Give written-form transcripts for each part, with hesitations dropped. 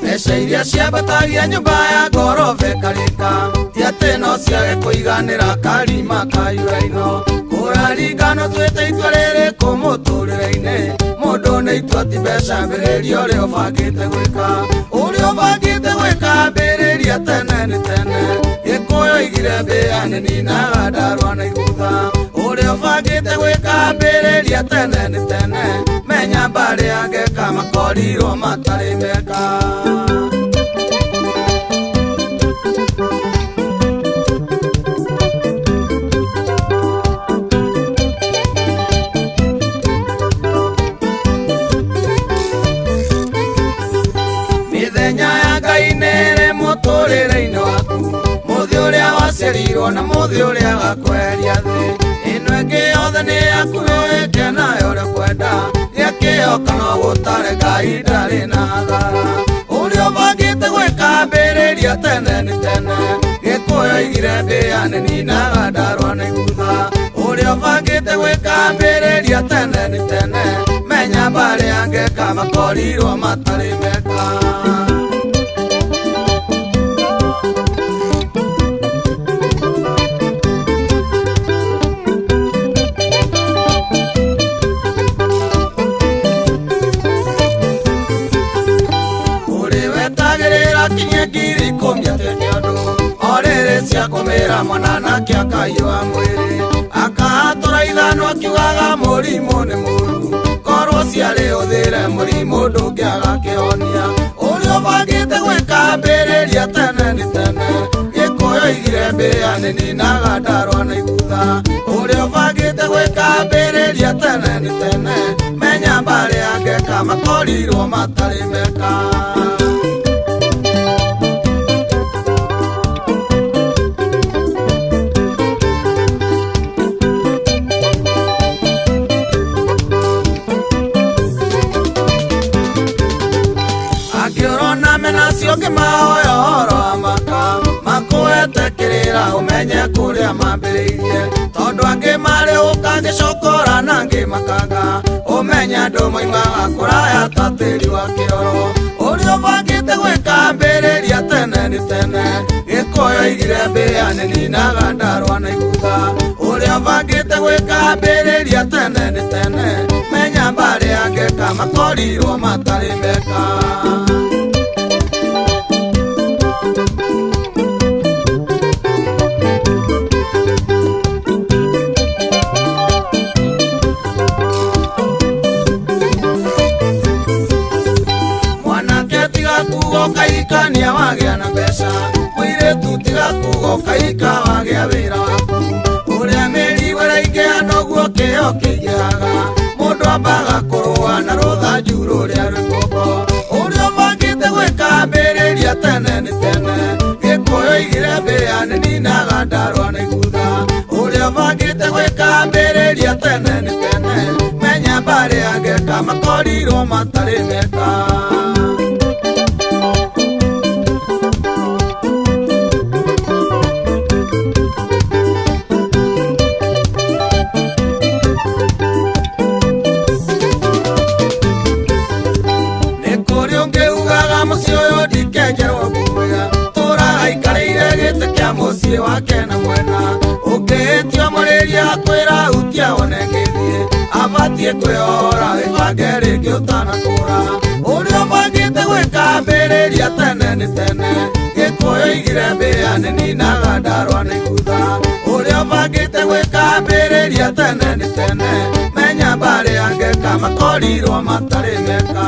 Mbeca ciambatagia nyũmba ya ngoroba ĩkarĩka ti atĩ no ciage kũiganĩra karima ka iraino kũraringano twĩte itua rĩrĩkũ mũtũrĩre-inĩ mũndũ nĩ itua ti mbeca ambĩrĩria ũrĩa ũbangĩte gwĩka ũrĩa ũbangĩte gwĩka ambĩrĩria tene nĩ tene Gĩkũyũ oigire mbĩa nĩninaga ndarwa na igutha ũrĩa ũbangĩte gwĩka ambĩrĩria tene nĩ tene menya mbarĩ angeka makorirwo matarĩ meka. Mĩthenya ya Ngai nĩrĩ mũtũrĩre-inĩ waku mũthĩ ũrĩa waciarirwo na mũthĩ ũrĩa agakweheria thĩ ĩno ĩngĩ yothe nĩ yaku wĩke nayo ũrĩa ũkwenda gĩa kĩo kana ũgũtare Ngai ndarĩ na hathara ũrĩa ũbangĩte gwĩka ambĩrĩria tene nĩ tene Gĩkũyũ oigire mbĩa nĩninaga ndarwa na igutha ũrĩa ũbangĩte gwĩka ambĩrĩria tene nĩ tene menya mbarĩ angeka makorirwo matarĩ meka. Kinya ngiri ikũmi atete ũndũ o rĩrĩ cia kũmĩra mwana nake akaiyũa mwĩrĩ akahatũra ithano akiugaga mũrimũ nĩ mũru korwo ciarĩ ũthĩre mũrimũ ndũngĩaga kĩhonia ũrĩa ũbangĩte gwĩka ambĩrĩria tene nĩ tene Gĩkũyũ oigire mbĩa nĩninaga ndarwa na igutha ũrĩa ũbangĩte gwĩka ambĩrĩria tene nĩ tene menya mbarĩ angeka makorirwo matarĩ meka. Menacio ngĩmahoya ũhoro wa maka makũhete kĩrĩra ũmenye kũrĩa mambĩrĩirie tondũ angĩ marĩ ũkangĩcokora na angĩ makanga ũmenye andũ moimaga kũraya ta tĩri wa kĩoro ũrĩa ũbangĩte gwĩka ambĩrĩria tene nĩ tene Gĩkũyũ oigire mbĩa nĩninaga ndarwa na igutha ũrĩa ũbangĩte gwĩka ambĩrĩria tene nĩ tene menya mbarĩ angeka makorirwo matarĩ meka. Ũkaikania wagĩa na mbeca mũirĩtu tiga kuga ũkaika wagĩa wĩra waku ũrĩa mĩrigo ĩraingĩha noguo kĩo kĩingĩhaga mũndũ ambaga kũrũa na rũthanju rũrĩa rwĩ guoko ũrĩa ũbangĩte gwĩka ambĩrĩria tene nĩ tene Gĩkũyũ oigire mbĩa nĩninaga ndarwa na igutha ũrĩa ũbangĩte gwĩka ambĩrĩria tene nĩ tene menya mbarĩ angeka makorirwo matarĩ meka. Mũciĩ ũyũ ndikĩenjerwo mbuya tũraga ikarĩire gĩtĩ kĩa mũciĩ wake na mwena ũngĩhĩtio mũrĩria kwĩra hutia one ngĩthiĩ abatiĩ kwĩhora wĩbange rĩngĩ ũtanakũra ũrĩa ũbangĩte gwĩka ambĩrĩria tene nĩ tene Gĩkũyũ oigire mbĩa nĩninaga ndarwa na igutha ũrĩa ũbangĩte gwĩka ambĩrĩria tene nĩ tene menya mbarĩ angeka makorirwo matarĩ meka.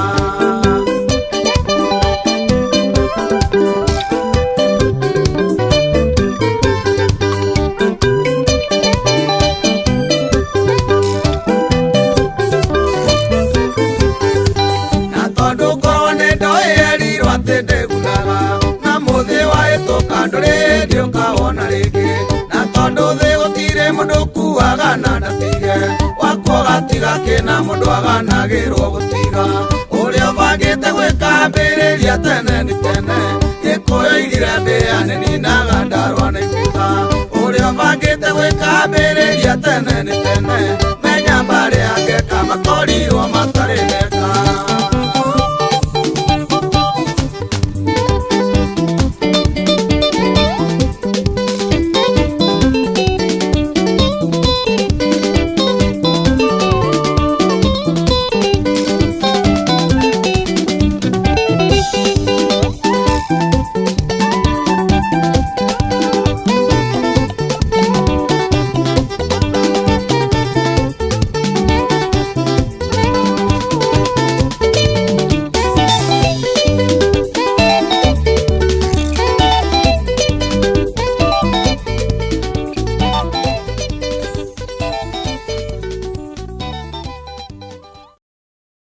Ndegunaga na mũthĩ wahĩtũka ndũrĩ hĩndĩ ũkawona rĩngĩ na tondũ thĩ gũtirĩ Kĩ mũndũ kuaga na ndatige wakwo gatiga kĩna mũndũ aganagĩrwo gũtiga ũrĩa ũbangĩte gwĩka ambĩrĩria tene nĩ tene Gĩkũyũ igire mbĩa nĩninaga ndarwa na ibitha ũrĩa ũbangĩte gwĩka ambĩrĩria tene nĩ tene menya mbarĩ yake kamakorirwo mata.